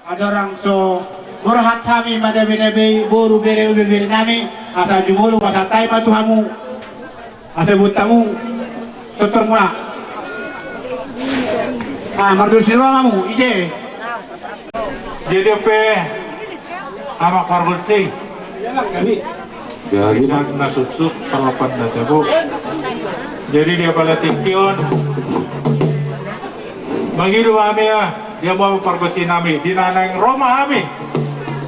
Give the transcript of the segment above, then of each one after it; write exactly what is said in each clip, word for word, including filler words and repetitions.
Andorang so borhat hami manabe-nabe boru bere, bebere nami, asa jumolo, asa tai ma tu hamu. Asa buat hamu, tortormuna. Ah, mardur si roha hamu, ise. Jadi, amang pargonsi. Jadi, na suksuk, parlopan na tabo. Jadi, di apala tingki on. Mangido hami, ya, di hamu amang pargonsi nami, di na naeng ro ma hami.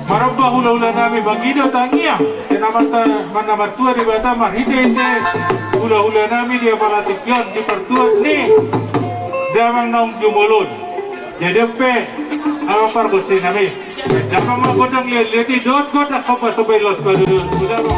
Maromba hula-hula nami, mangido tangiang. Sian Amanta na martua Debata marhite-hite hula-hula nami di apala tingki on, di partuat ni damang naung jumolo on. Jadi, amang pargonsi nami. Damang ma gondang liat-liat i dohot gondang somba-somba i, laos paduduhon. Suda ma.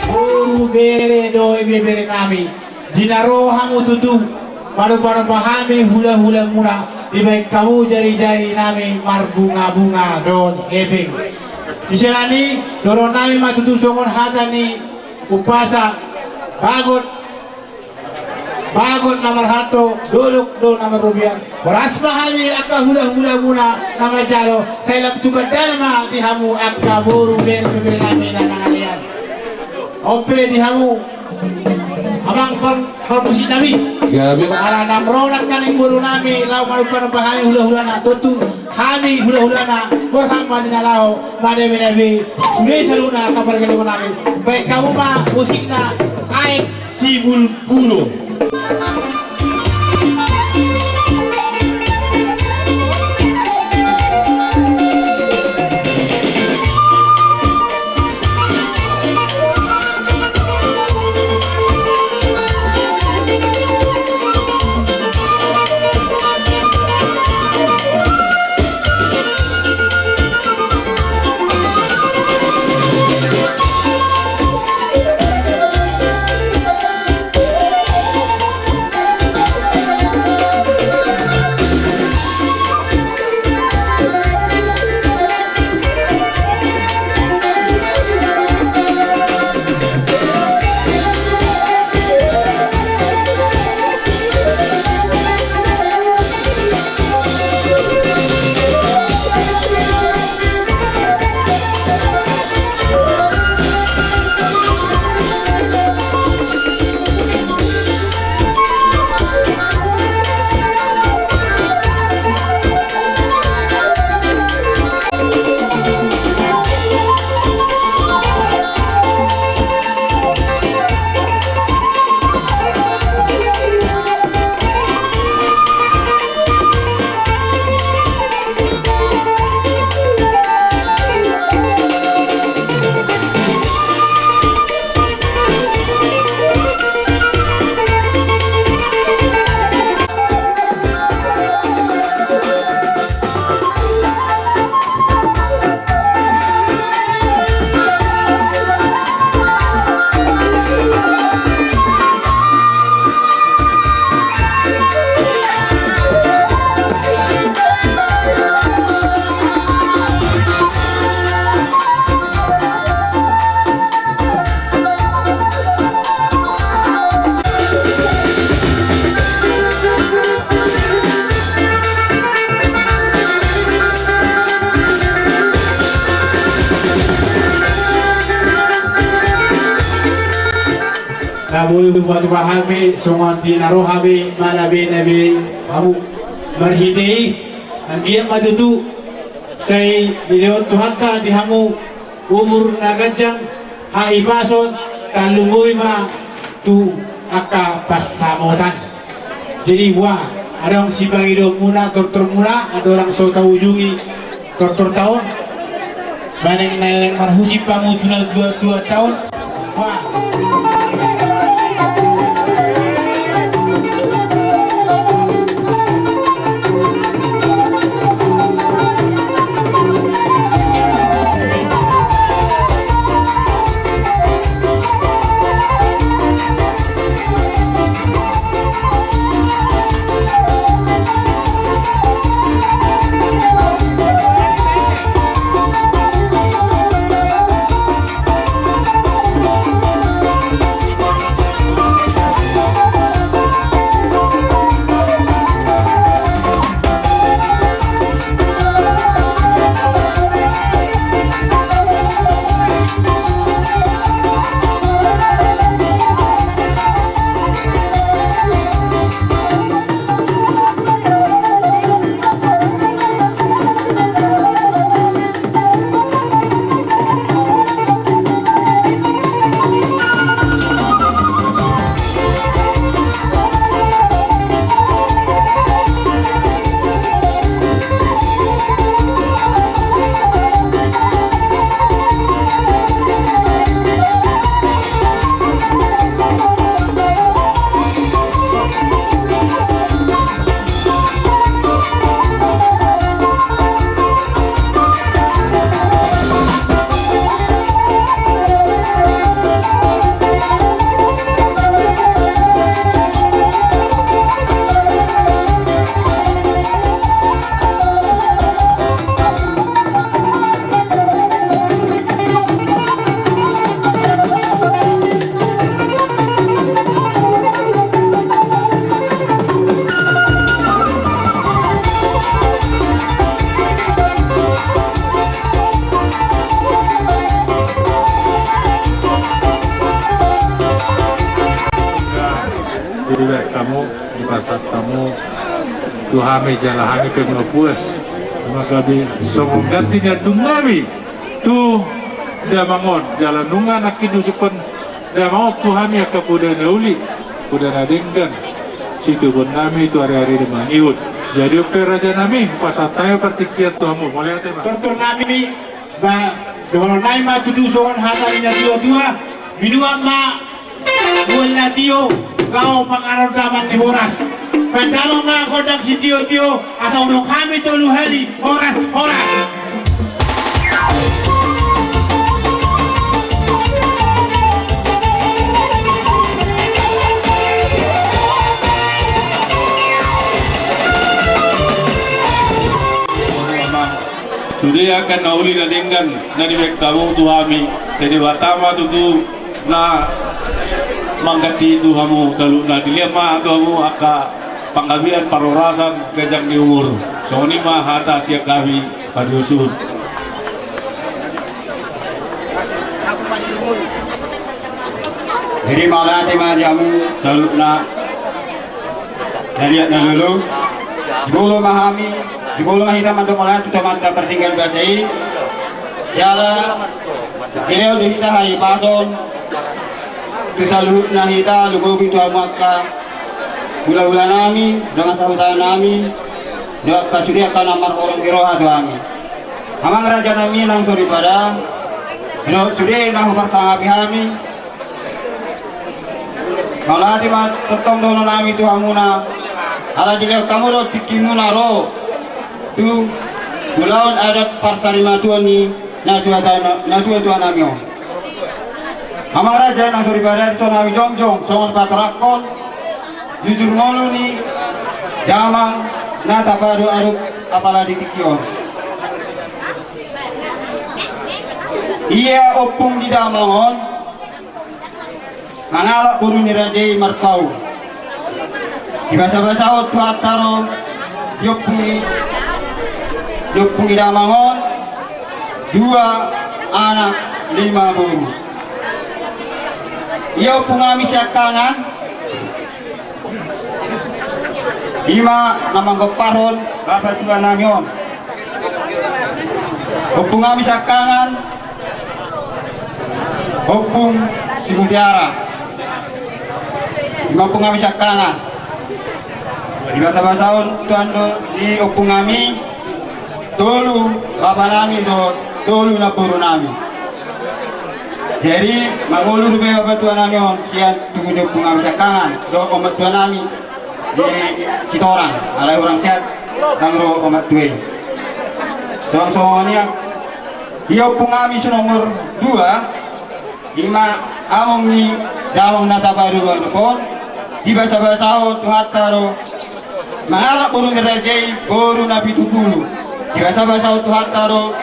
Boru, bere dohot ibebere nami, di na ro hamu tutu, manomba-nomba hami hula-hulamuna, dibaen hamu jari-jari nami marbunga-bunga dohot hepeng. Di siala ni i, dohonon nami ma tutu songon hata ni umpasa: Bagot, bagot na marhalto, dolok do na marrobean. Horas ma hami angka hula-hulamuna na manjalo, sai lam tu gandana ma di hamu angka boru, bere, bebere nami na mangalean. On pe di hamu amang par-, parmusik nami. Gabe. Ala naung ro nangkaning boru nami laho manomba-nomba hami hula-hulana, tontu hami hula-hulana borhat ma di na laho manabe-nabe. Sude saluhutna angka pargellengon nami. Baen hamu ma musikna, Aek Sibulbulu. Na boi huboto hami songon di na roha be, mana be na be hamu. Marhite i, anggiat ma tutu sai dilehon Tuhanta di hamu umur na ganjang, hahipason, tarlumobi ma tu angka pansamotan. Jadi, boha, adong sipangidoonmuna, tortormuna, andorang so taujungi tortorta on, manang naeng marhusip hamu tu natuatuata on. Boha. Dibahen hamu, dipasahat hamu tu hami jala hami pe ma puas. Maka di songon ganti ni antung nami tu damang on, jala nunga nangkin husuphon damang on tu hami angka poda na uli, poda na denggan, situbuan nami tu ari-ari na mangihut. Jadi on pe raja nami, pasahat hami partingkian tu hamu, mauliate ma. Tortor nami, ba, dohonon nami ma tutu songon hata ni na tua-tua, binuat ma mual na tio, laho manganon damang ni boras. Bahen damang ma gondang sitio-tio, asa hudok hami tolu hali, horas, horas. Sude angka na uli na denggan na dibahen hamu tu hami, sai Debata ma tutu na mangganti tu hamu saluhutna. Dilehon ma tu hamu angka panggabean, parhorasan, ganjang ni umur. Songon i ma hata sian hami, paduahon. Jadi mauliate ma di hamu saluhutna. Na liat na lolo. Jumolo ma hami, jumolo ma hita mandok mauliate tu Amanta pardenggan basa i. Siala dilehon do hita hahipason tu saluhutna hita, lumobi tu hamu angka hulahula nami, dongan sahuta nami, dohot angka sude angka na marholong ni roha tu hami. Amang raja nami nang soripada, dohot sude na huparsangapi hami, mauliate ma tongtong dohonon nami tu hamuna, ala dilehon hamu do tingkimuna ro tu ulaon adat parsarimatuaon ni natua-, natuatua nami on. Amang raja nang soripada, dison hami jongjong songon patoranghon jujur ngolu ni damang na tapaadop-adop apala di tingki on. Ia ompung ni damang on mangalap boru ni raja i marpaung. Dibasabasahon Tuhanta do di ompung ni, di ompung ni damang on dua anak lima boru. Ia ompung nami siangkangan, ima na manggomparhon bapa tua nami on. Ompung nami siangkangan, Ompung Simutiara. Ima ompung nami siangkangan. Dibasabasahon tuan do di ompung nami, tolu bapa nami dohot tolu namboru nami. Jadi mangolu dope bapa tua nami on sian tugu ni ompung nami siangkangan dohot omak tua nami di Sitorang, alai hurang sehat ndang ro omak tua i. Songon songon i. Ia ompung nami si nomor dua, ima among ni damang na tapadopadophon, dibasabasahon Tuhanta do mangalap boru ni raja i boru na pitu pulu. Dibasabasahon Tuhanta do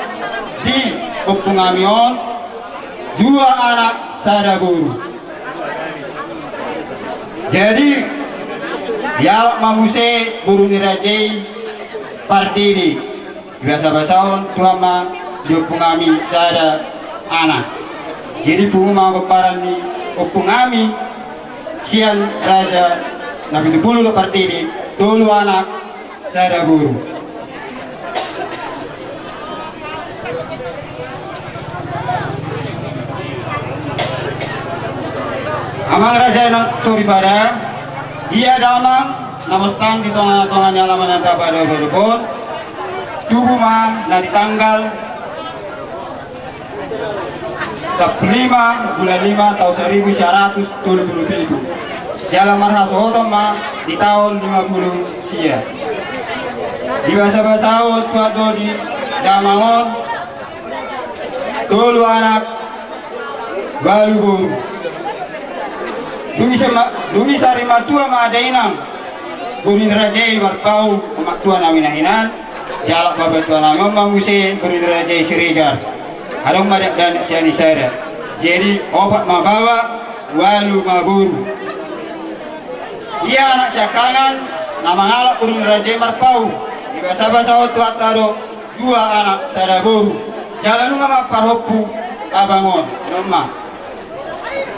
di ompung nami on dua anak sada boru. Jadi dialap ma muse boru ni raja i Pardede. Dibasabasahon Tuhan ma di ompung nami sada anak. Jadi pungu ma gomparan ni ompung nami sian raja na pitu pulu dohot Pardede, tolu anak sada boru. Amang raja na soripada, ia damang na mostang di tongatonga ni alaman na tapadopadophon, tubu ma na di tanggal sampulu lima bulan lima taon saribu sia ratus tolu pulu pitu. Jala marhasohotan ma di taon lima pulu sia. Dibasabasahon Tuhan do di damang on tolu anak, ualu boru. Dung i sa ma-, dung i sari matua ma dainang boru ni raja i marpaung omak tua nami na hinan, dialap bapa tua nami on ma muse boru ni raja i Siregar. Adong ma dakdanak sian i sada. Jadi opat ma baoa, ualu ma boru. Ia anak siangkangan na mangalap boru ni raja i marpaung, dibasabasahon Tuhanta do dua anak sada boru. Jala nunga ma parhompu abang on, nunga ma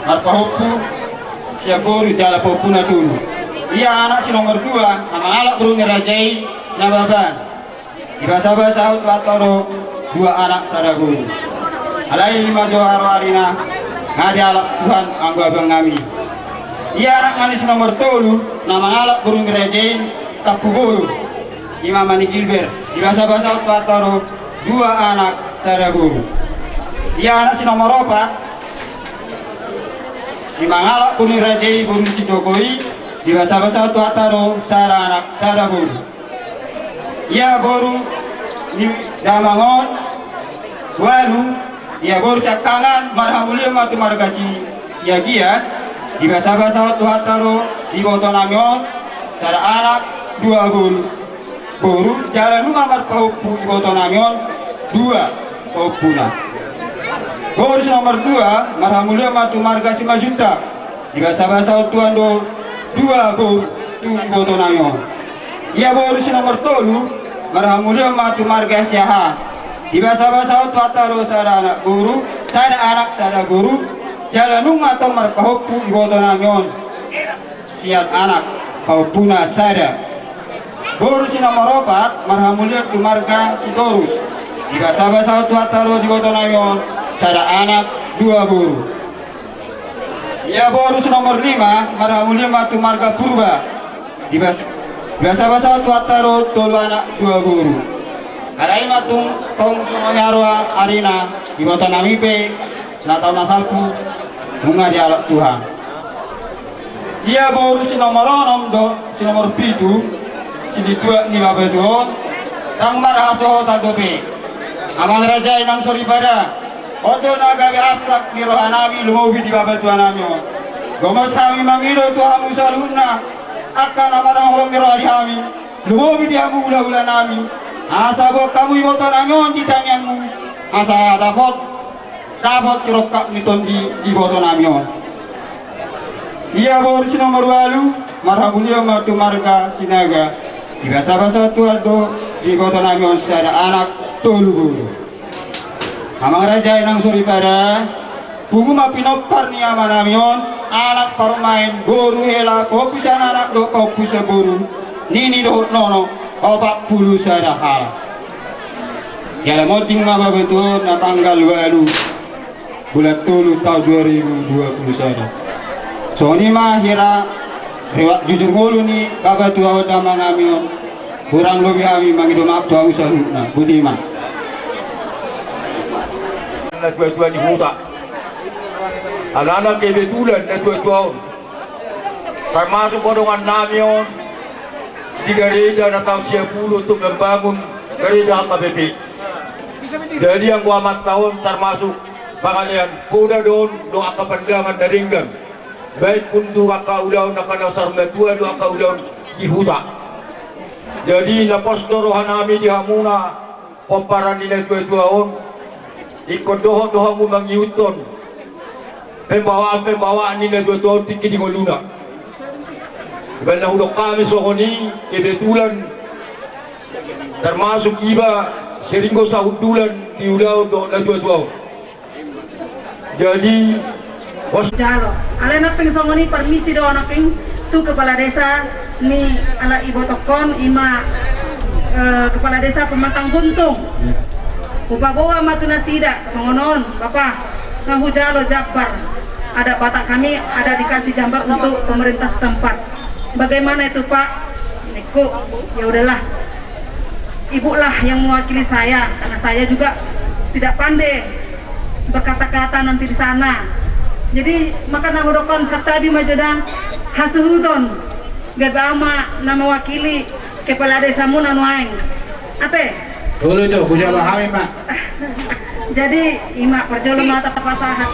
marpahompu sian boru jala pahompuna tolu. Ia anak si nomor dua na mangalap boru ni raja i Nababan, dibasabasahon Tuhanta do dua anak sada boru. Alai ima jo haroarina, nga dialap Tuhan anggo abang nami. Ia anak nami si nomor tolu na mangalap boru ni raja i Tampubolon, ima Mani Gilbert, dibasabasahon Tuhanta do dua anak sada boru. Ia anak si nomor opat na mangalap boru ni raja i boru ni si Joko i, dibasabasahon Tuhanta do sada anak sada boru. Ia boru ni damang on ualu. Ia boru siangkangan marhamulian ma tu marga Siagian, dibasabasahon Tuhanta do di iboto nami on sada anak dua boru, boru jala nunga marpahompu iboto nami on dua pahompuna. Boru si nomor dua marhamulian ma tu marga Simanjuntak, dibasabasahon Tuhan do dua boru tu iboto nami on. Ia boru si nomor tolu marhamulian ma tu marga Siahaan, dibasabasahon Tuhanta do sada anak boru, sada anak sada boru, jala nunga tong marpahompu iboto nami on sian anak pahompuna sada. Boru si nomor opat marhamulian tu marga Sitorus, dibasabasahon Tuhanta do di iboto nami on sada anak dua boru. Ia boru si nomor lima marhamulian ma tu marga Purba, dibas-, dibasabasahon Tuhanta do tolu anak dua boru. Alai ima tung tong songon i haroarina, iboto nami pe na tau na salpu nunga dialap Tuhan. Ia boru si nomor onom dohot si nomor pitu sian tuak ni bapa tua on ndang marhasohotan dope. Amang raja i nang soripada, on do na gabe arsak ni roha nami lumobi di bapa tua nami on. Gomos hami mangido tu hamu saluhutna angka na marholong ni roha di hami, lumobi di hamu hulahula nami, asa boan hamu iboto nami on di tangiangmu, asa dapot, dapot sirongkap ni tondi di iboto nami on. Ia boru si nomor ualu marhamulian ma tu marga Sinaga, dibasabasahon Tuhan do di iboto nami on sada anak tolu boru. Amang raja i nang soripada, pungu ma pinompar ni ama nami on, Anak parumaen boru hela, pahompu sian anak dohot pahompu sian boru, nini dohot nono, opat pulu sada halak. Jala monding ma babatuaon na tanggal ualu bulan tolu taon dua ribu dua pulu sada. Songon i ma hira riwayat jujur ngolu ni babatuaon damanami on. Hurang lobi hami mangido maaf tu hamu saluhutna. Boti ma. Natuatua ni huta. Alana kebetulan natuatua on, termasuk do dongannami on di gareja na taon sia pulu untuk membangun gareja H K B P. Jadi anggo amanta on termasuk pangalean poda do on dohot angka pandangan na denggan, baik pun tu angka ulaon angka na saur matua dohot angka ulaon di huta. Jadi na pos do rohanami di hamuna pomparan ni natuatua on, ingkon dohot do hamu mangihuthon pembawaan-pembawaan ni natuatua on tingki di ngoluna. Baen na hudok hami songon i, kebetulan termasuk iba sering do sahundulan di ulaon dohot natuatua on. Jadi, pos- Jalo. Alai na ping songon i, parmisi do nangkin tu kepala desa ni ala ibotokkon, ima, eh, kepala desa Pematang Guntung. Hupaboa ma tu nasida songon on, Bapa, nga hujalo jambar adat Batak kami, ada dikasih jambar untuk pemerintah setempat. Bagaimana itu, Pak? Ningku, ya udahlah. Ibu lah yang mewakili saya, karena saya juga tidak pandai berkata-kata nanti di sana. Jadi, maka na hudokkon, santabi ma jo da hasuhuton, gabe au ma na mewakili kepala desamuna nuaeng. Ate? Olo, itu, hujalo hami ma. Jadi, ima parjolo ma tapasahat.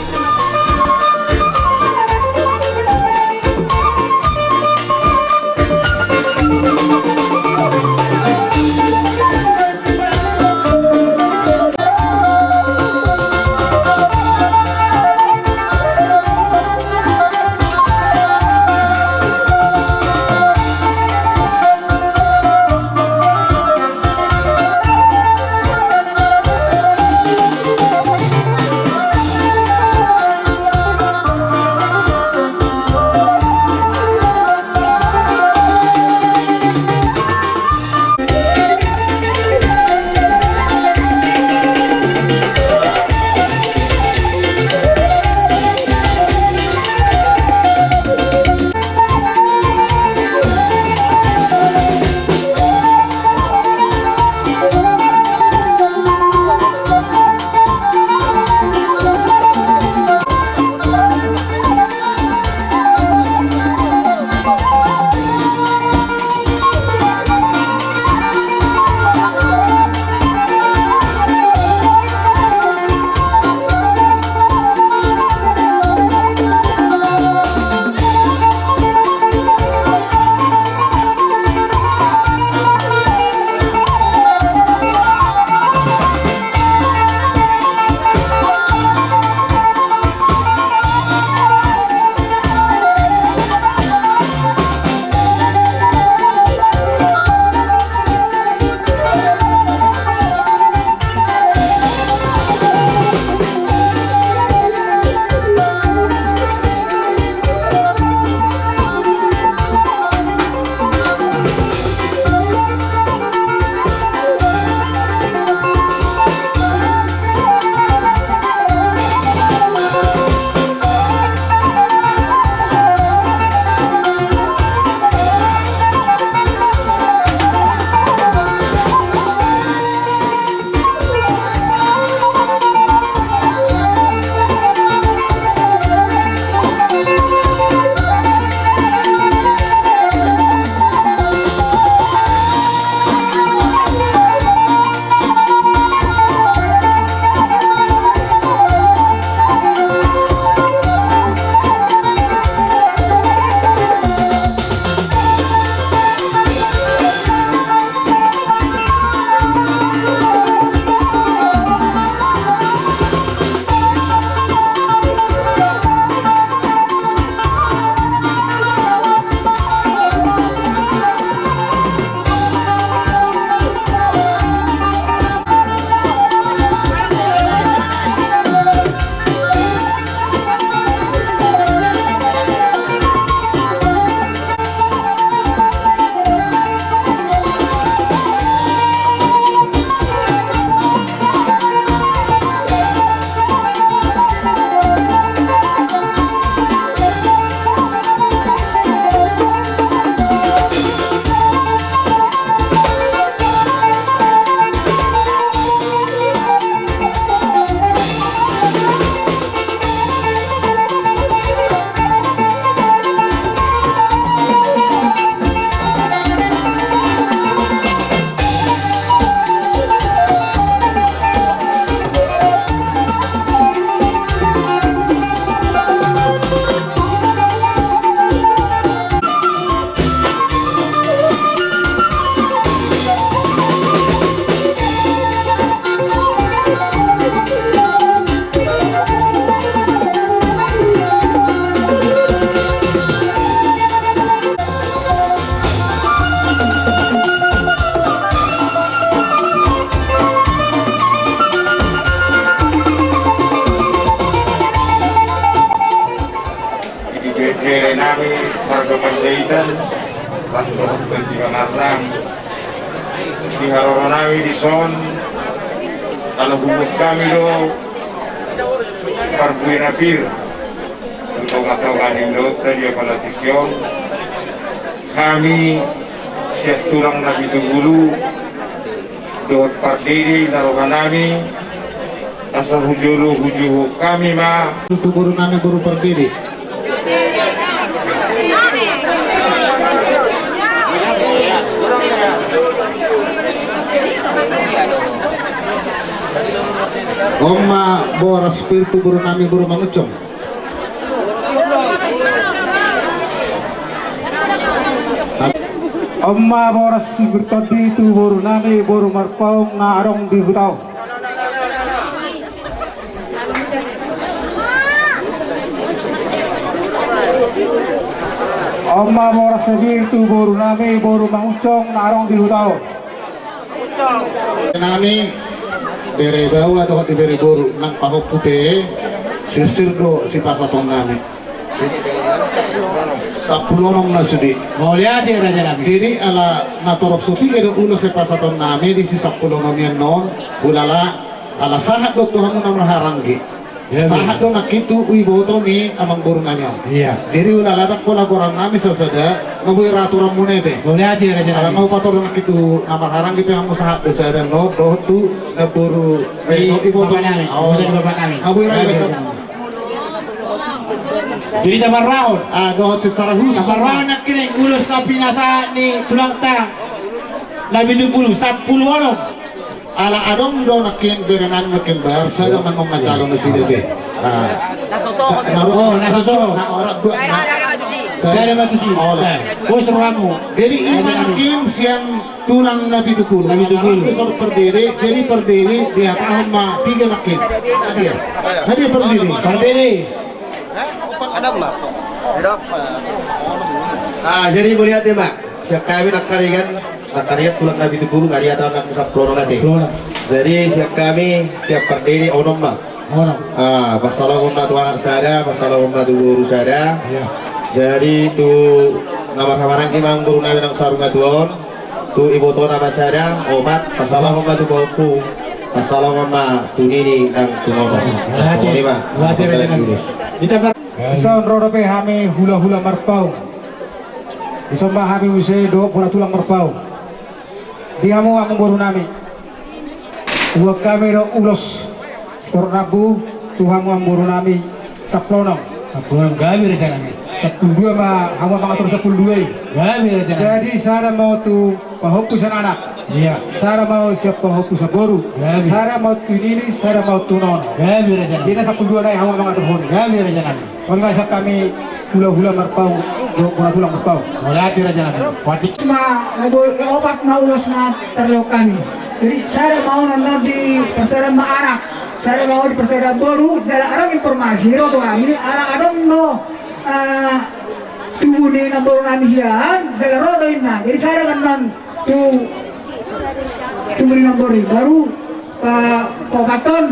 Bere nami marga Panjaitan, rap dohot Panjimangarnang, di haroro nami dison, ala hubuat hami do parbue na pir tu tonga-tonga ni ulaonta di apala tingki on. Hami sian tulang Napitupulu dohot pardede na roha nami, asa hujolo hujuhuk hami ma. Tu boru nami boru pardede. On ma boras pir tu boru nami boru Mangunsong. On ma boras si pir tondi tu boru nami boru Marpaung na adong di huta on. On ma boras si pir tu boru nami boru Mangunsong na adong di huta on. Nami bere baoa dohot di bere boru nang pahompu pe sirsir do sipasahaton nami. Sampulu onom na sude. Mauliate raja nami. Jadi ala na torop so piga do ulos sipasahaton nami di si sampulu onom i annon, hulala ala sahat do tu hamu na marhahaanggi. Sahat do nangkin tu iboto ni amangboru nami on. Jadi hulala ndang pola goaran nami sasada, nga boi ra aturan muna i te. Ala nga hupator do nangkin tu na marhahaanggi pe hamu sahat do sada annon dohot tu namboru, eh, iboto nami. Nga boi ra iboto. Jadi taparrohahon. Ah, dohot secara khusus taparrohahon nangkin ulos na pinasahat ni tulangta Napitupulu sampulu onom. Ala adong do nangkin berengan nangkin bar sada manong na calon nasida te. Ah. Na so sohot. Oh, na so sohot. Na orat dua. Sada ma tusi. Sada ma tusi. Pos rohamu. Jadi ima nangkin sian tulang Napitupulu. Napitupulu. Ala so pardede, jadi pardede dihatahon ma piga nangkin. Hadiah. Hadiah pardede. Pardede. Ah, jadi mauliate ma. Sian hami nangkaningan, nangkaningan tulang Napitupulu, nga dihatahon nangkin sampulu onom ate. Sampulu onom. Jadi sian hami, sian pardede onom ma. Onom. Ah, pansalongon ma tu anak sada, pansalongon ma tu boru sada. Jadi tu na marhahamaranggi ma boru nami nang saur matua on, tu ibotona ma sada, opat, pansalongon ma tu pahompu, pansalongon ma tu nini nang tu nono. Songon i ma. Dison ro dope hami hulahula Marpaung. Dison ma hami muse dohot bona tulang Marpaung. Di hamu amangboru nami, hubuat hami do ulos sitorop rambu tu hamu amangboru nami sampulu onom. Sampulu onom, gabe raja nami. Sampulu dua ma hamu mangatur sampulu dua i. Gabe raja nami. Jadi sada ma tu pahompu sian anak. Iya. Sada ma sian pahompu sian boru. Gabe. Sada ma tu nini, sada ma tu nono. Gabe raja nami. Jadi sampulu dua nai hamu mangaturhon i. Gabe raja nami. Songon i ma sian hami hulahula Marpaung dohot bona tulang Marpaung. Mauliate raja nami. Parti- Ma, na boi, opat ma ulos na tarlehon hami. Jadi sada ma on annon di parsadaan ma anak, sada ma on di parsadaan boru, jala adong informasi ro tu hami, ala adong do, ah, tubu ni namboru nami hian, jala ro do inna. Jadi sada ma annon tu tubu ni namboru i, baru pa, paopathon,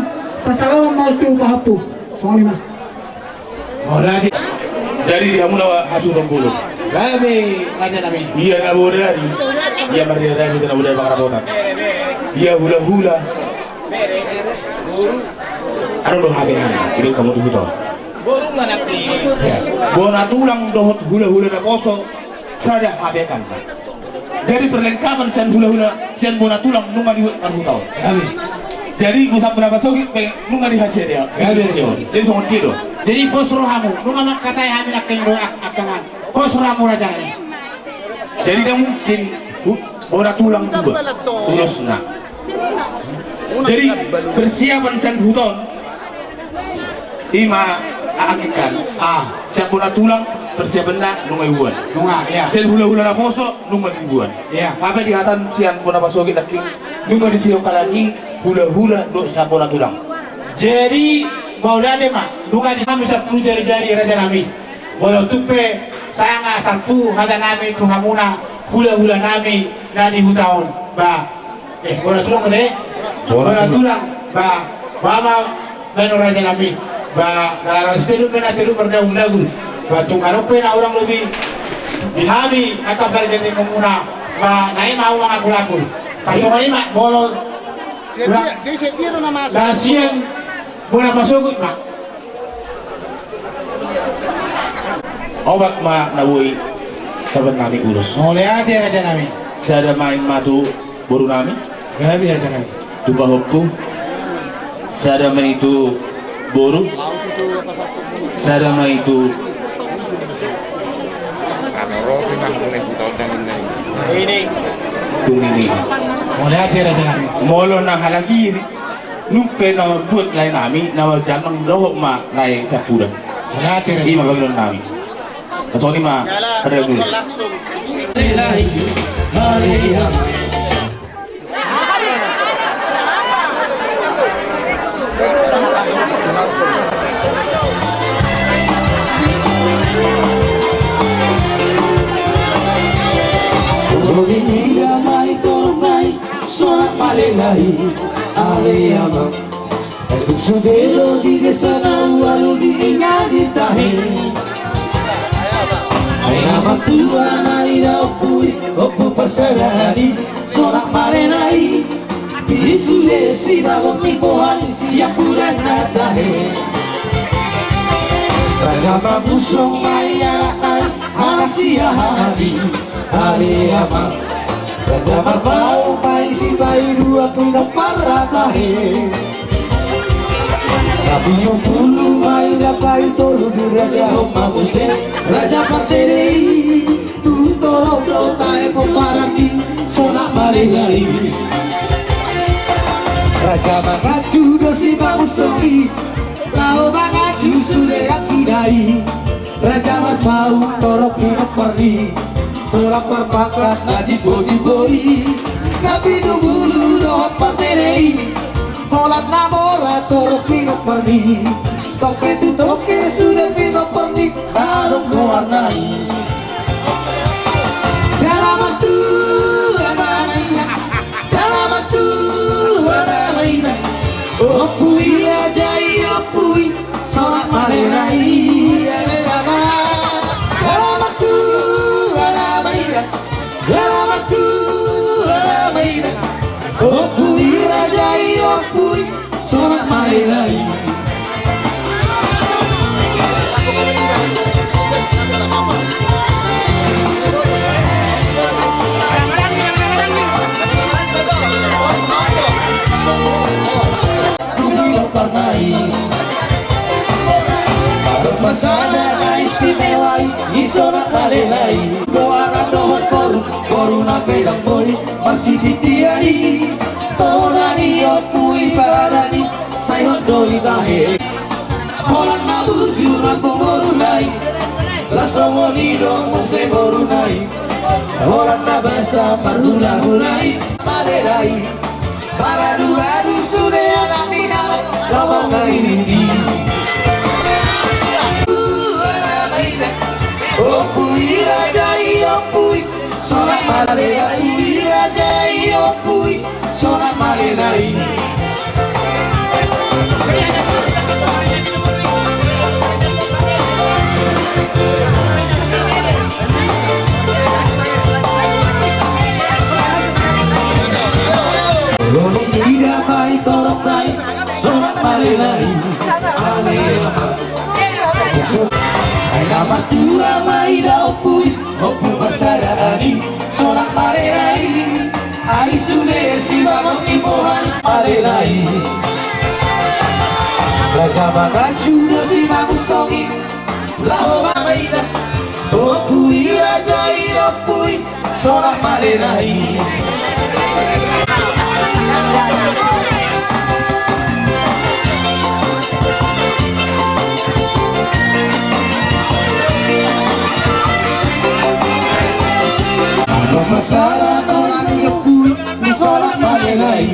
pansalongon ma tu pahompu. Songon i ma. Jadi di hamu na hasuhuton bolon. Gabe raja nami. Ia na bodari, ia marriara hita na bodari pangarapotan. Ia hulahula. Adong do hape hami, ido kamu di huta on. Bona tulang dohot hulahula naposo, sada hape kan. Jadi perlengkapan sian hulahula, sian bona tulang nunga dibuat marhuta on. Jadi sampulu na pasogit pe nunga dihasea dia. Jadi songon dia do. Jadi pos rohamu, nunga mangkatai hami nangkin do angkangan. Pos rohamu raja nami. Jadi ndang mungkin bona tulang dua ulosna. Jadi persiapan sian huta on. Ima, anggikan. Ah, sian bona tulang persiapanna nunga dibuat. Nunga, iya. Sian hulahula naposo nunga dibuat. Iya. Hape dihatahon sian bona pasogit nangkin nunga disihon halak i hulahula dohot sian bona tulang. Jadi mauliate ma, nunga di hami sampulu jari-jari raja nami. Molo tung pe sanga sampulu hata nami tu hamuna hulahula nami na di huta on. Ba, eh, bona tulang do. Bona tulang. Ba, ba ma, ba no raja nami. Ba, ba, sitelu mena telu mardagu-dagu. Ba tung adong pe na hurang lobi di hami angka pargatingon muna, ba na i ma hamu mangakul-akul. Tarsongon i ma molo. Jadi, jadi setia do na masuk. Sian bona pasogot ma. Opat ma na boi taban nami ulos. Mauliate raja nami. Sada ma i ma tu boru nami. Gabe raja nami. Tu pahompu. Sada ma i tu boru. Sada ma i tu. Tu nini. Mauliate raja nami. Molo na halak i. Nunga pe na mambuat lae nami, na manjangkon dohot ma lae sapudan. Ima pangidoan nami. Songon i ma. Langsung. Sonang male lai, ale ama. Tung sude do di desa na ualu di ingan di tahe. Ai na martua ma ida ompu i, ompu parsadaan i, sonang male lai. Di sude sibagot ni boan siampudan na tahe. Raja mangusung ma i anak ai, anak siahaan i. Ale ama, Raja Marpaung ma i sipaidua pinompar na tahe. Na pitu pulu ma i, na paitolu dirajahon ma muse Raja Pardede i. Tu torop do tahe pomparan i, sonang male lai. Raja mangacu do sipamusong i, laho mangacu sude angkina i. Raja Marpaung torop pinompar i, torop parpangkat na timbo-timbo i. Na pitu pulu dohot Pardede i, holan na mora torop pinompar i. Toke tu toke sude pinompar i, na adong goarna i. Dalaman tu ama maina, dalaman tu ama maina. Ompu i raja i, ompu i, sonang male lai. Dalaman tu ama maina, dalaman tu ama maina. Ompu i raja i, ompu i, sonang male lai. Dung i do parna i. Adong ma sada na istimewa i, i sonang male lai. Boanan dohot boru, boru na pe dang boi marsititian i. Tona ni ompu i padan i, sai hot do i tahe. Holan na bujur anggo boru nai, las songon i do muse boru nai. Holan na basa marhulahula i, male lai. Maradu-adu sude anak ni halak, laho mangiringi. Ompu i raja i, ompu i, sonang male lai. Raja i, ompu i, sonang male lai. Roni ida ma i torop nai, sonang male lai. Ale ama. Ai na martua ma ida ompu i, ompu parsadaan i, sonang male lai. Ai sude sibagot ni boan, male lai. Raja mangacu do sipamusong i, laho mamaina. Ompu i raja i, ompu i, sonang male lai. Adong ma sada nona ni ompu i, sonang male lai.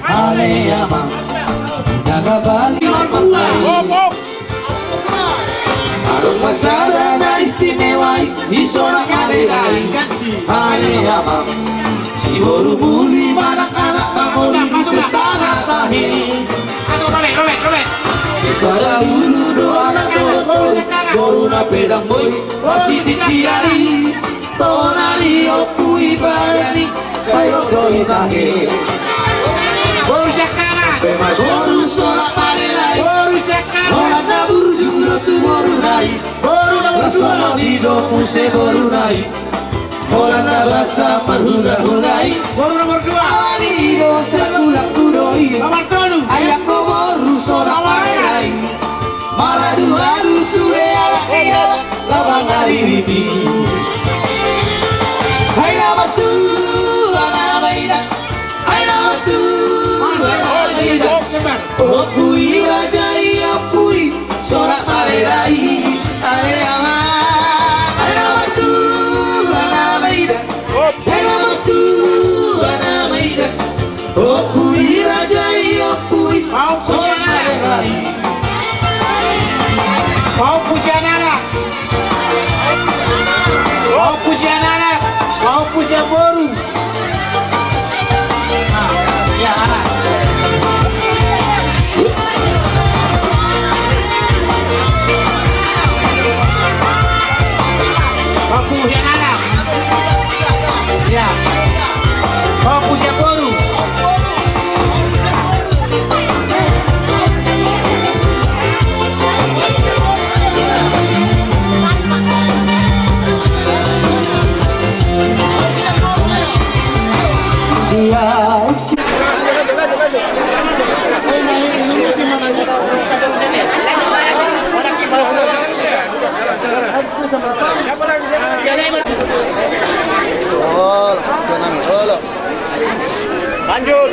Ale ama. Jaga bali. Hop, hop. Adong ma sada na istimewa i, i sonang male lai. Ale ama. Si boru muli manang anak mangoli di pesta na tahe. Si Sada ulu do anak dohot boru, boruna pe dang boi, pasti tiari. Tona ni ompu i barani, sai on do i tahe. Boru siangkangan. Pe ma boru sonak malelai. Boru siangkangan. Holan na burju do tu boruna i. Boru na burju. Las songon i do muse boruna i. Holan na basa marhulahula i. Boru nomor dua. Awan i do sangulak tu do i. Nomor tolu. Ai anggo boru sonak malelai. Maraduadu sude halak i halak labang ari ripi. Ai na martua na maida. Ai na martua na maida. Ompu i raja i ompu i sonak malelai. Ale ama. Ai na martua na maida. Ai na martua na maida. Ompu i raja i ompu i. Pau sonak malelai. Pau pujian anak. Pau pujian anak. Pau pujian boru. Nah, ya, anak. Pau pujian anak. Ya. Pau pujian boru. Lanjut.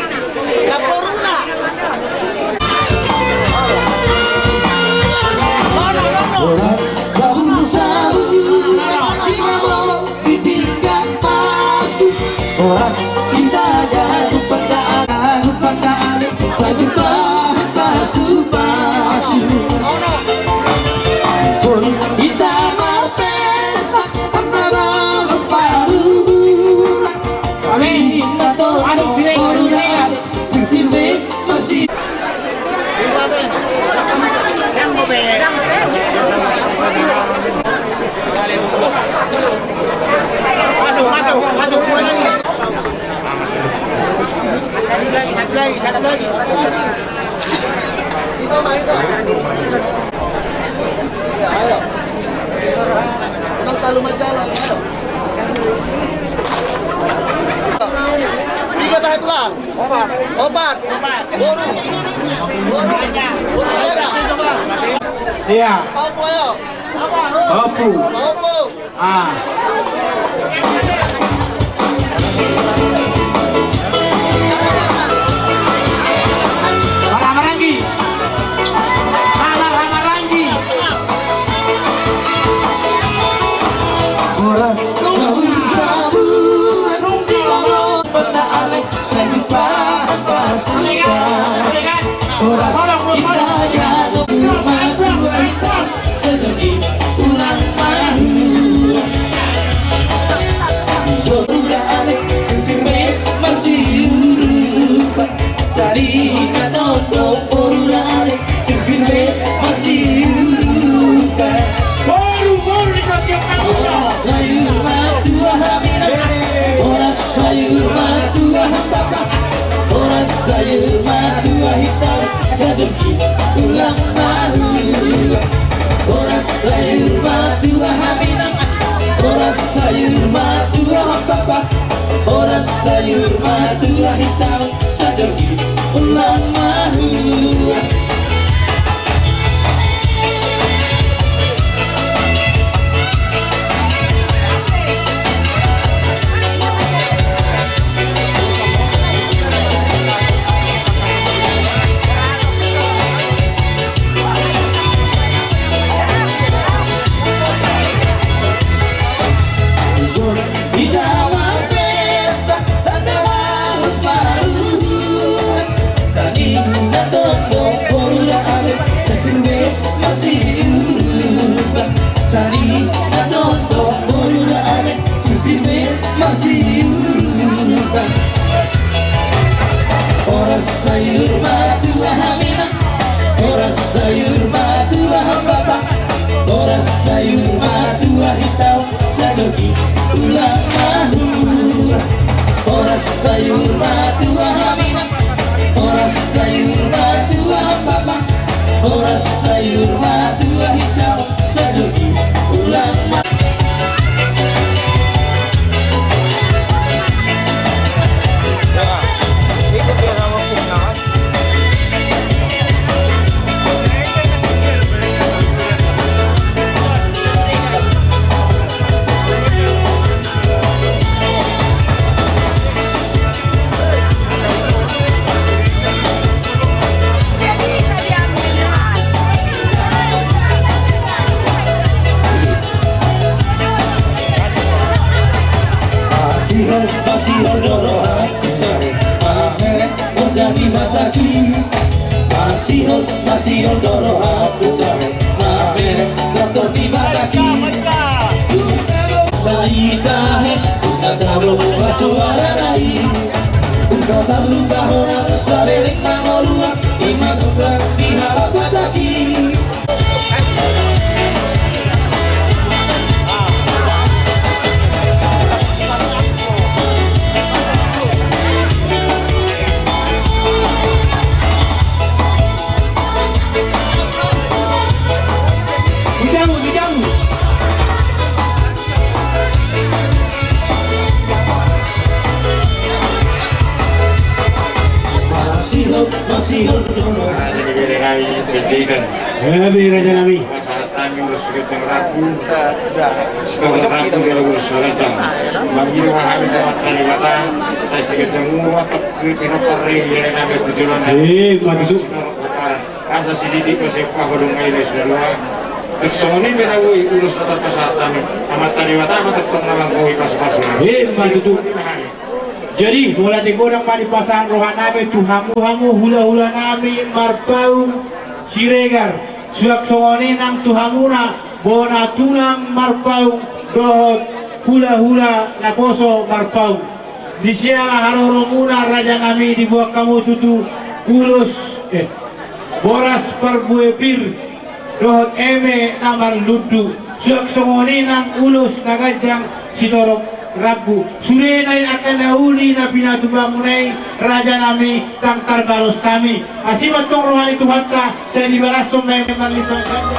Horas sabur-sabur, di pinggan pasu. Horas hita ganup pangkaan, ganup pangkaan, sai jumpa pasu-pasu. Horas hita marpesta, tanda balos paruhuran. Amin. Masuk sini, masuk sini. Sirsir be masih. Masuk, masuk, masuk. Satu lagi, satu lagi, satu lagi. Itu mah, itu. Iya, ayo. Unang talu manjalo, ayo. Tiga tahe tulang. Opat. Opat. Boru. Boru. Boru ada. Iya. Paopu, ayo. Paopu. Paopu. Ah. Marhaha maranggi. Marhaha maranggi. Horas sabur-sabur, di lorong peta alek. Sai jumpa pasu-pasu. Horas hita ganup martua hita, sai jotjot ulang mahua. Boru na alek, sirsir be marsiurupan. Sari na tondong boru na alek. Sirsir be marsiurupan. Boru, boru di setiap kampung. Horas sayur matua hami nang. Horas sayur matua hami bapa. Horas sayur matua hita. Sai jotjot ulang mahua. Horas sayur matua hami nang. Horas sayur matua hami bapa. Horas sayur matua hita. Sai jotjot ulang mahua. Hita marpesta, tanda balos paruhuran. Masihol, masihol do rohangku tahe, na mereng traktor di batang i. Tahe, tahe, tahe, tahe, pasuaran i. Ungkau tarlupa hona saleleng mangoluan, ima tuka di halak batang i. Masihol, masihol do rohangku. Jadi bere nami, pendidikan. Eh, bere raja nami. Pasahat hami ulos siganjang rambu. Sitorop rambu jala ulos siganjang. Mangido ma hami tu Amanta Debata, sai siganjang umur ma tongkin pinompar ni bere nami tu joloan. Eh, ima tutu. Sitorop pomparan. Asa sididik ma sian pahu dongan i na sinadua. Tung songon i pe na boi ulos na tarpasahat hami. Amanta Debata ma tongtong na manggohi pasupasu. Eh, ima tutu. Jadi, mauliate godang ma di pasahat roha nami tu hamu, hamu hulahula nami Marpaung Siregar, suang songon i nang tu hamuna bona tulang Marpaung dohot hulahula naposo Marpaung. Di siala haroronmuna raja nami diboan hamu tutu ulos, eh, boras parbue pir dohot eme na marlundu, suang songon i nang ulos na ganjang sitorop rambu. Sude nai angka na uli na pinatubamuna i raja nami, ndang tarbalos hami. Asi ma antong roha ni Tuhanta, sai dibalashon ma eme marlipat ganda.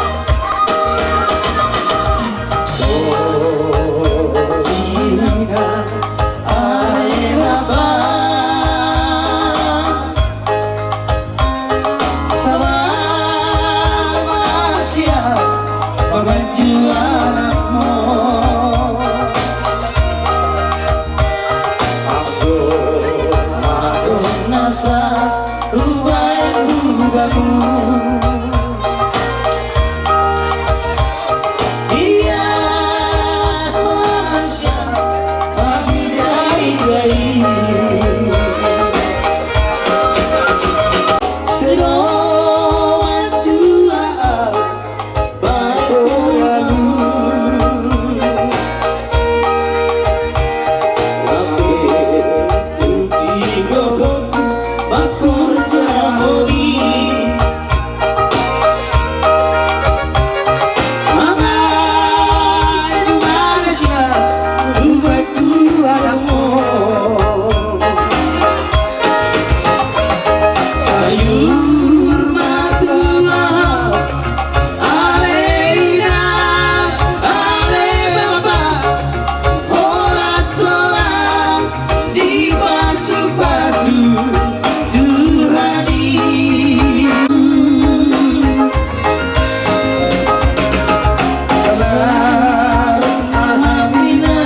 Sabar ma sian panganjuaranmu. Anggo adong na sarupaon hubamu. Ia mansia mangidai-idai. Sedo manjual bae boramu. Lape tu di gogonku mangkorjahon i. Mangan ma sian rumahu tu adong. Sayur ma tulang, ale ina, ale bapa, horas-horas dipasupasu Tuhan i. Sabar ma hami na,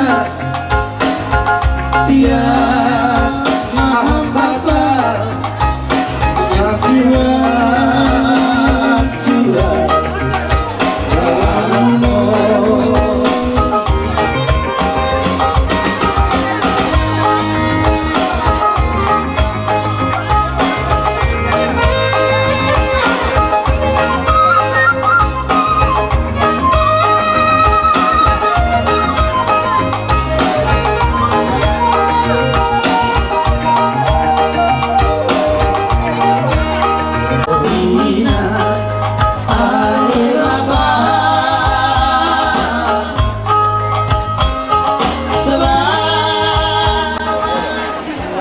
tias ma hami bapa, na kuat jual.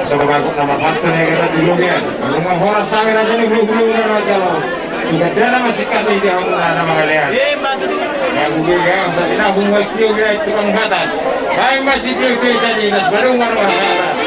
Sababagot na marhata na hita tu lobian. Nunga horas hami raja ni hulu-hulu na raja laut. Tuga dana masingkat ni dia hulu na mangalean. Aku bega masa tidak hunggal tio bega tukang hata. Baik masih tio tio sani nas baru ngar hata.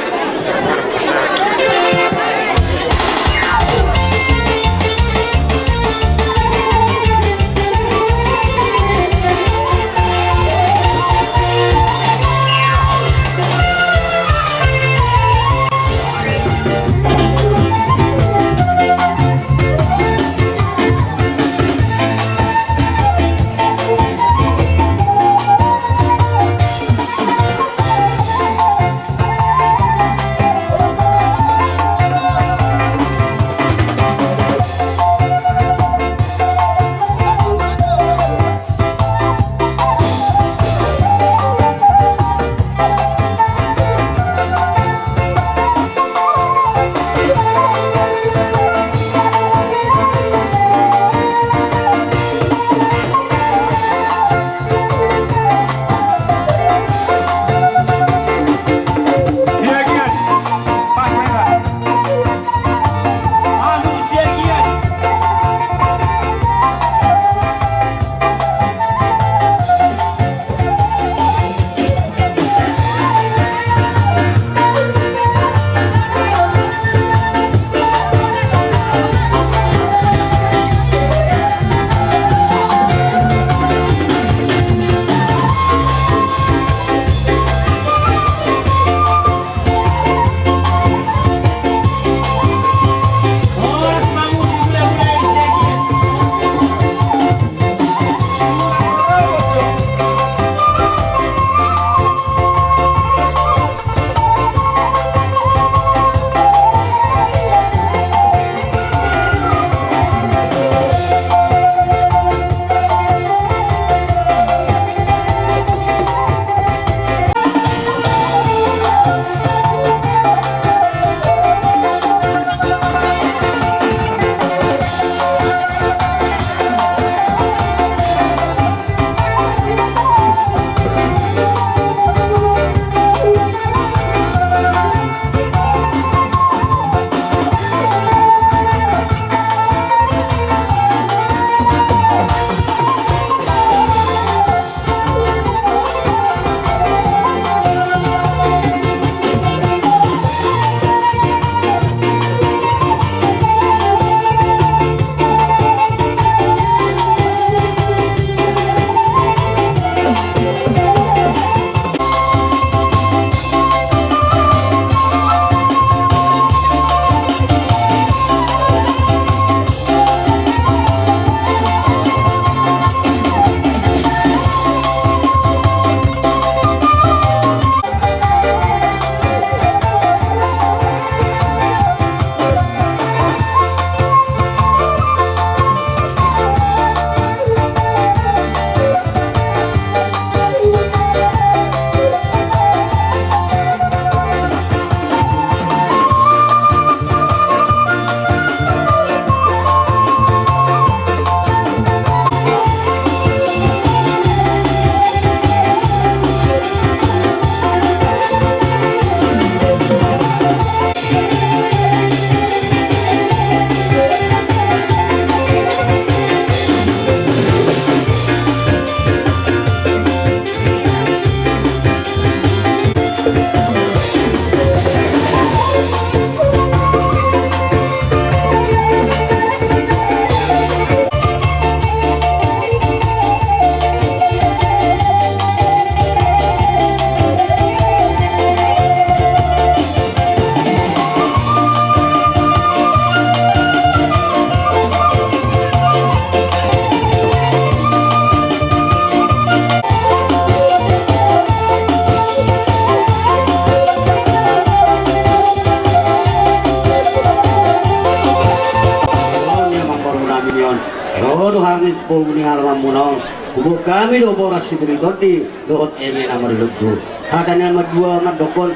Rohami tu pogu ni alamanmuna on, huboan hami do boras situri tondi dohot eme na marlundu. Hata ni na mandua mandokkon,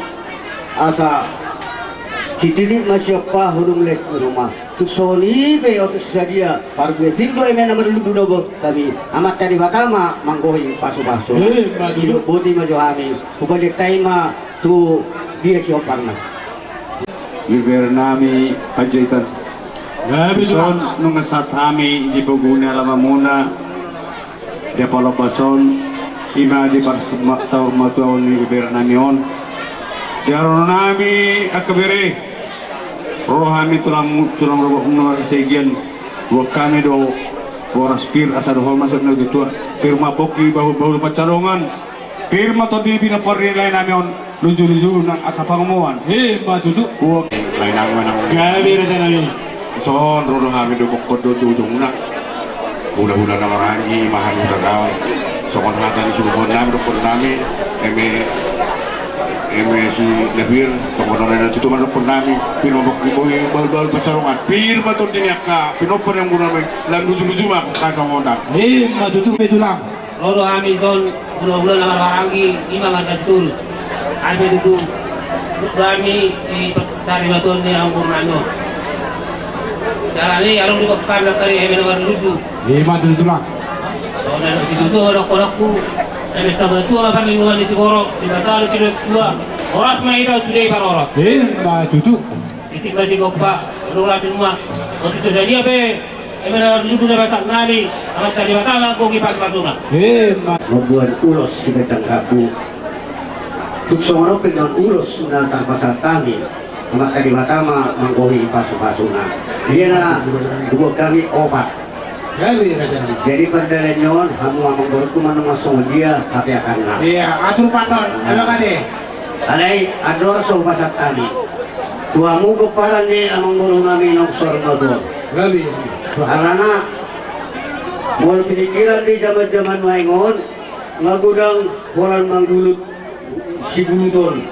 asa sititik ma siompa, hudung les ni ruma. Tung songon i pe otik sadia, parbue pir do eme na marlundu na huboan hami. Amanta Debata ma manggohi pasupasu. Eh, ma tutu. Didok boti ma jo hami, hupalihut hami ma tu dia siomparna. Beber nami Panjaitan. Dison nunga sahat hami di pogu ni alamanmuna di Palombas on, ima di parsaur matua ni beber nami on. Di haroro nami angka bere, ro hami tulang, tulang rorobot na marga Siagian, huboan hami do boras pir asa dohot ma songon na tutu. Pir ma pongki, bahul, bahul pansalongan. Pir ma tondi pinompar ni lae nami on, luju-luju nang angka pangomoan. Eh, ma tutu. Lae nami, lae nami. Gabe raja nami. Dison ro do hami, dohonon do tu ujungna. Hulahula na marhaha i ma hami tagaon. Songon hata ni sibohon nami, dohonon nami, eme, eme si Dapir, dohonon nami na tutu ma dohonon nami, pir ma pongki, bahul-bahul pansalongan. Pir ma tondi ni angka pinompar ni amangboru nami, lam luju-luju ma angka pangomoan. Eh, ma tutu, betulan. Ro do hami dison, hulahula na marhaha i, ima marga Sitorus. Hami tutu, tutu hami di parsarimatuaon ni amangboru nami on. Jala ni adong di bangkami nangkin eme na marlundu. Ima tutu, tulang. Songon na didok situtu, dohononku, eme satua ma parlinggoman ni siborok, di bataon situa. Horas ma hita sude parorot. Ima tutu. Titik ma sigompa, horas ma. Otik so sadia pe eme na marlundu na pasahat nami, Amanta Debata ma manggohi pasupasuna. Ima. Mamboan ulos sibatang habu. Tung songon on pe nuaeng ulos na tarpasahat hami, Amanta Debata ma manggohi pasupasuna. Ia na huboan hami opat. Jadi pardalanan on, hamu amangborungku, manang songon dia hapeahanna. Ia, atur panon, elo kate. Alai andorang so hupasahat hami tu hamu pomparan ni amangboru nami naung saur matua on. Alana molo pinikkiran di jaman-jaman nuaeng on, nga godang holan manggulut siguluton.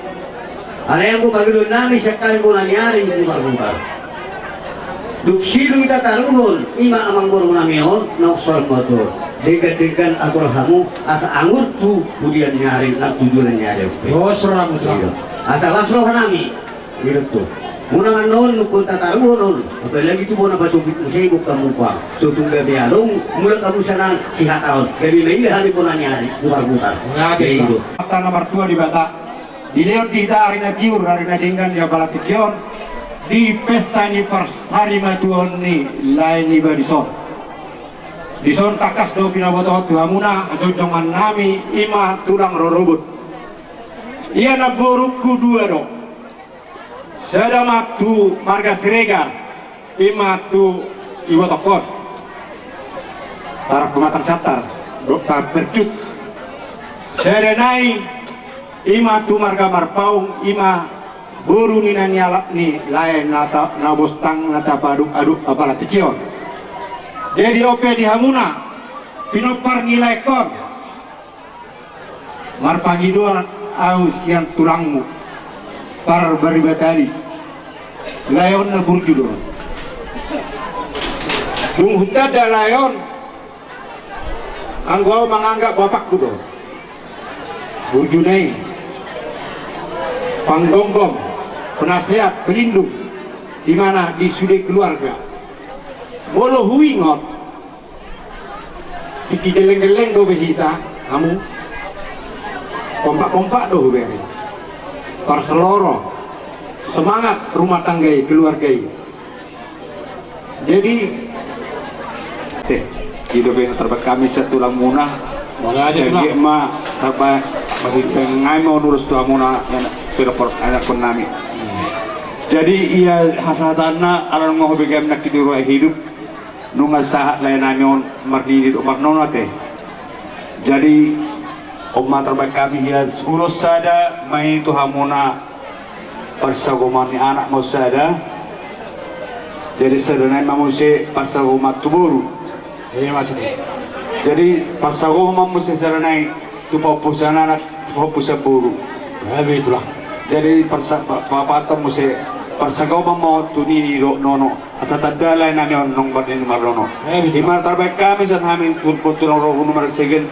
Alai anggo pangidoan nami sian hami bona ni ari, bubar-bubar. Dung sidung hita taruhon, ima amangboru nami on naung saur matua on. Denggan-denggan atur hamu, asa angur tu pudian ni ari, nang tu joloan ni ari. Asa las roha nami. Didok tu. Unang annon nunga tataruhon on. Apalagi tu bona pasogit muse, bukan muka. So tung gabe adong, mulak hamu sian sihataon. Gabe maila hami bona ni ari, bubar-bubar. Amanta na martua Debata. Dilehon di hita ari na tiur, ari na denggan di apala tingki on, di pesta ni parsarimatuaon ni lae niba dison. Dison tangkas do pinabotohon tu hamuna, jongjongannami, ima tulang rorobot. Ia namborungku dua do. Sada ma tu marga Siregar, ima tu ibotohon. Taraf Pematang Siantar, dohot Pampercut. Sada nai, ima tu marga Marpaung, ima boru ni na nialap ni lae na ta-, na bostang na tapaadop-adop apala tingki on. Jadi on pe di hamuna, pinompar ni laengkon. Marpangidoan ahu sian tulangmu, Parbaribatali. Lae on na burju do. Dung hutanda lae on, anggo ahu manganggap bapakku do. Burjuna i. Panggomgom, penasehat, pelindung. Di mana? Di sude keluarga. Molo huingot, tingki gelleng-gelleng dope hita, hamu. Kompak-kompak do hubere. Parseloro, semangat rumah tangga i, keluarga i. Jadi, teh, i dope na tarbahen hami sian tulangmuna. Sadia ma tarbahen, marhite nami ma on ulos tu hamuna, anakkonnami. Jadi, ia hasahatanna, ala nunga hubege hami nangkin di ruas ni hidup. Nunga sahat lae nami on marnini dohot marnono ate. Jadi, on ma tarbahen hami ia ulos sada ma i tu hamuna, parsagoman ni anak ma on sada. Jadi, sada nai ma muse parsagoman tu boru. Jadi, parsagoman muse sada nai tu pahompusan anak, tu pahompusan boru. Jadi, parsa-, pa-, papaton muse Parsanggoman ma on tu nini dohot nono, asa tanda lae nami on naung marnini marnono. Ima tarbahen hami sian hami tu tulang ro hunu marsiagian.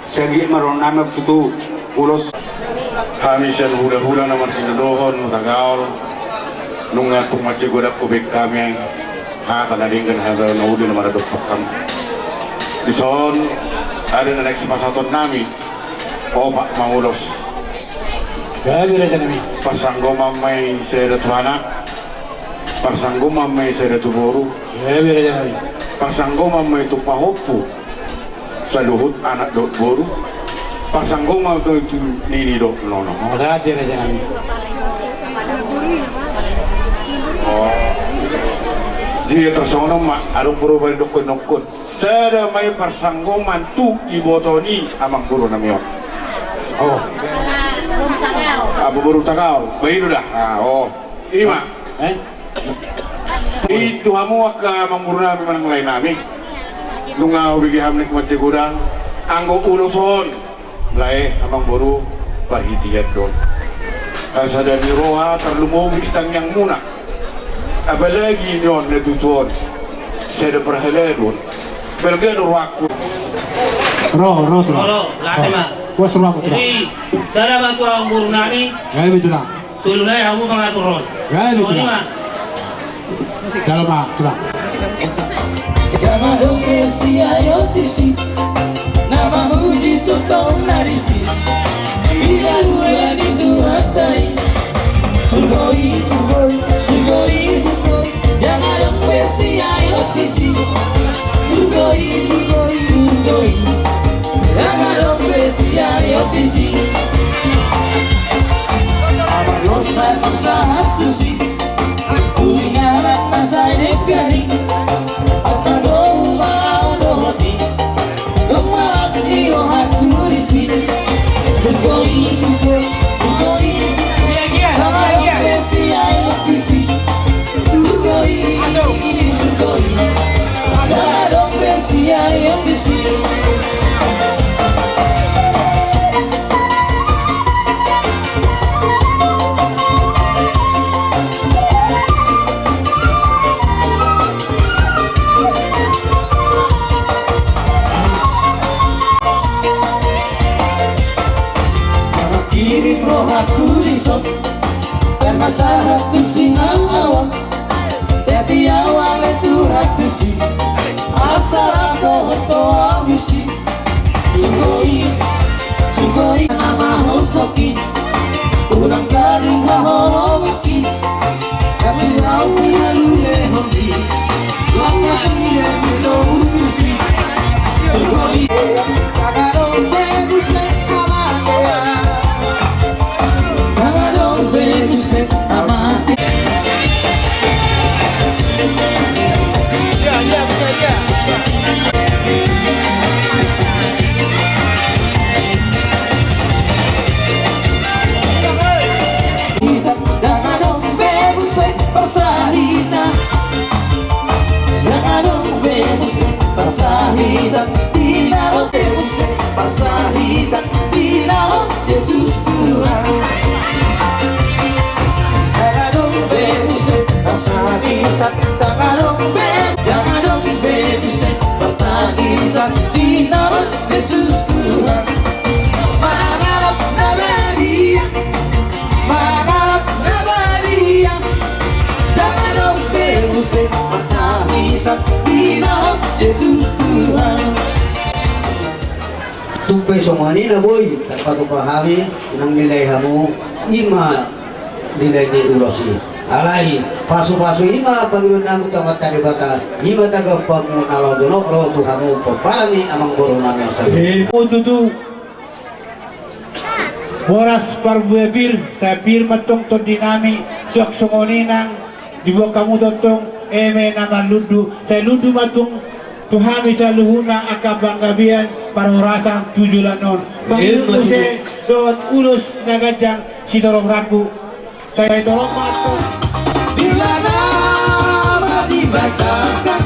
Sian i ma dohonon nami tu ulos. Hami sian hulahula na martinodohon Hutagaol, nunga tung mansai godang hubahen hami hata na denggan, hata na uli na maradophon hami. Dison, ada na naeng sipasahaton nami. Opat ma ulos. Gabe raja nami. Parsanggoman ma i sada tu anak. Parsanggoman ma i sada tu boru. Gabe raja nami. Parsanggoman ma i tu pahompu. Saluhut anak dohot boru. Parsanggoman ma i tu nini dohot nono. Mauliate raja nami. Jadi tarsongon on ma, adong perubahan dokkon-dokkon. Sada ma i parsanggoman tu iboto ni amangboru nami on. Amangboru Hutagaol. Baen do da. Ima. I tu hamu angka amangboru nami manang lae nami. Nunga hubege hami naeng mansai godang. Anggo ulos on. Lae, amangboru, parhitean do on. Asa sada ni roha tarlumobi di tangiangmuna. Apalagi ni on na tutu on. Sada parhalado on. Balga do rohangku. Ro, ro, tulang. Ro, ro, latema. Puas rohangku, tulang. Jadi, sada ma tu amangboru nami. Gabe, tulang. Tolu nai hamu mangatur on. Gabe, tulang. Jalo ma, tulang. Jala adong be siaon disi na mamuji tongtong na disi. Pinaluan ni Tuhanta i. Surgo i, surgo i, surgo i. Jala adong be siaon disi. Surgo i, surgo i, surgo i. Jala adong be siaon disi. Amang dosa, dosa tusi. Tu inganan na sai denggan i. Anna domu mau dohot i. Dong malas ni rohangku disi. Surgo i, surgo i. Jala adong be siaon disi. Surgo i, surgo i. Jala adong be siaon disi. Kirim rohangku dison. Tama sahat tu sinangawang. Jadi awal tu hati si. Asal dohot tu abisi. Surgo i, surgo i, na mahosok i. Ulang gading haholongan i. Tapi au na lue hondi. Lama sida silo urusi. Surgo i. Tagadong be muse hamatean. Tagadong be muse hamatean. Ndang adong be muse parsahita. Ndang adong be muse parsahita. Ndang adong be muse parsahita. Ndang adong Jesus Tuhan. Ndang adong be muse parsahita. Ndang adong be, ndang adong be muse parsahita. Ndang adong Jesus Tuhan. Mangalap na badia, mangalap na badia. Ndang adong be muse parsahita. Ndang adong Jesus Tuhan. Tung pe songon i na boi tarpatupa hami, nang nilai hamu, ima nilai ni ulos i. Alai pasupasu i ma pangidoan nami tu Amanta Debata, ima tagampanmu na laho jonok ro tu hamu pomparan ni amangboru nami on sahali. Emma tutu. Boras parbue pir, sai pir ma tong tondi nami, suang songon i nang diboan hamu tongtong eme na marlundu, sai lundu ma tung tu hami saluhutna angka panggabean parhorasan tu joloan on. Emma tutu. Muse dohot ulos na ganjang sitorop rambu. Sai torop ma tong. Bila nama dibacakan,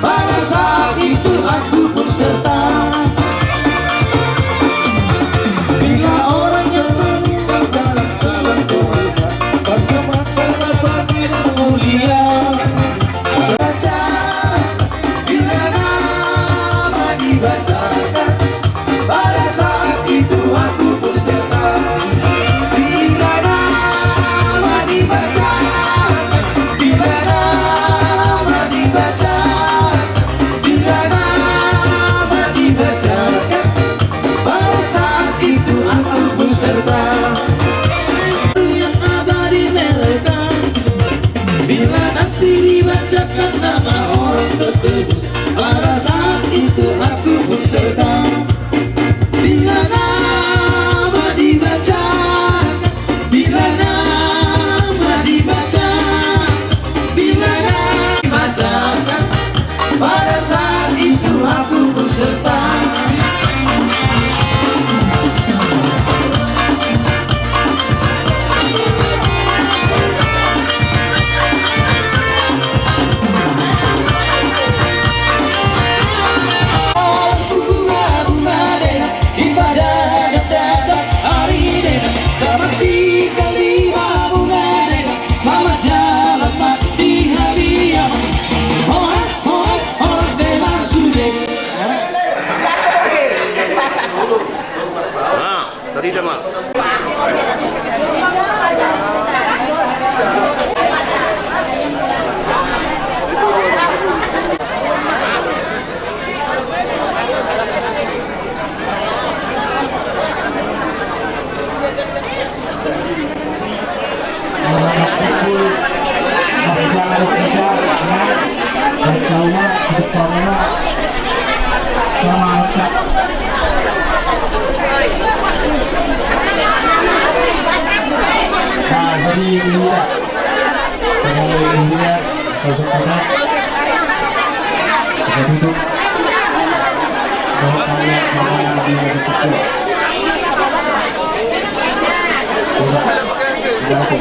pada saat itu aku pun serta. Bila orang yang meninggal dalam keluarga, bagaimana Nah, jadi ini ya. Kalau ini ya, sosok kita. Kita tutup. Kalau kalian, kalau yang di situ. Udah. Udah, oke.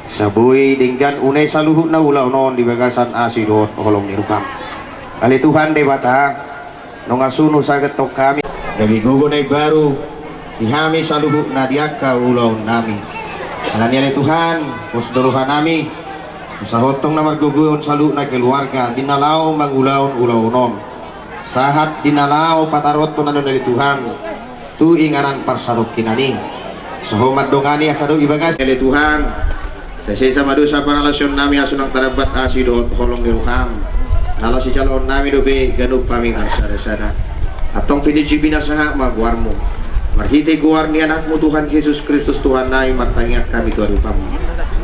Sai boi denggan unang saluhutna ulaon on di bagasan asi dohot holong ni roham. Ale Tuhan Debata, nunga sun husagethon hami gabe gogo na imbaru di hami saluhutna di angka ulaonnami. Alani i ale Tuhan, pos do rohanami, asa hotong na margogoon saluhutna keluarga di na laho mangulahon ulaon on. Sahat di na laho pataruthon annon ale Tuhan tu inganan parsatongkinan i. Asa Ho mandongani asa dohot i bagas ale Tuhan. Sai sesa ma dosa pangalaosionnami asa unang tadambat asi dohot holong ni roham. Na laho sijaloonnami dope ganup hami marsadasada. Antong pinanjujung pinasahat ma goarmu. Marhite goar ni Anakmu Tuhan Jesus Kristus Tuhannami martangiang hami tu adopanmu.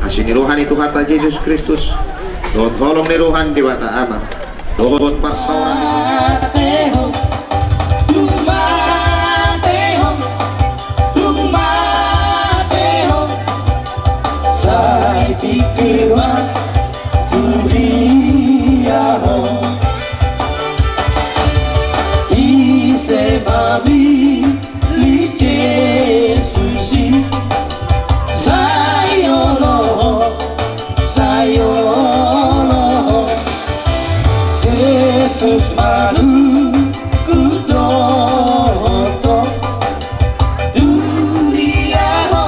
Asi ni roha ni Tuhanta Jesus Kristus dohot holong ni roha ni Debata Ama dohot parsaoran. Dung mate ho, dung mate ho, sai pikir ma tu dia ho. Ise ma mi- Lik Jesus i, sai olo ho, sai olo ho. Jesus maluk dohot ho, tu dia ho,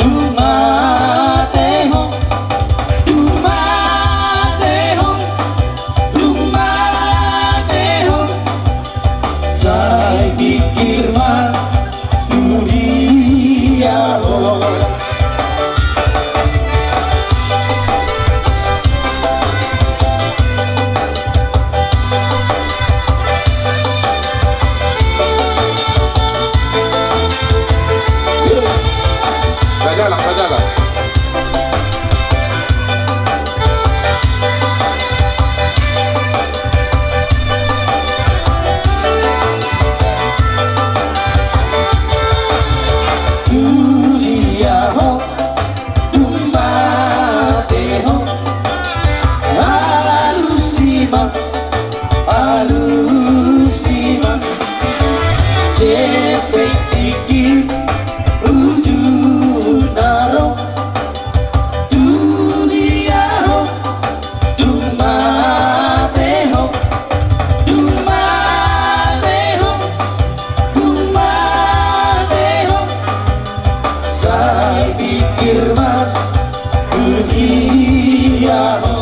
dung mate ho, dung mate ho, dung mate ho. Sai pikir ma tu dia ho. Sajalan, sajalan. Tu dia ho, dung mate ho, alusi ma, alusi ma. Jempek tingki, ujungna ro. Tu dia ho, dung mate ho, dung mate ho, dung mate ho. Sai pikir ma tu dia ho.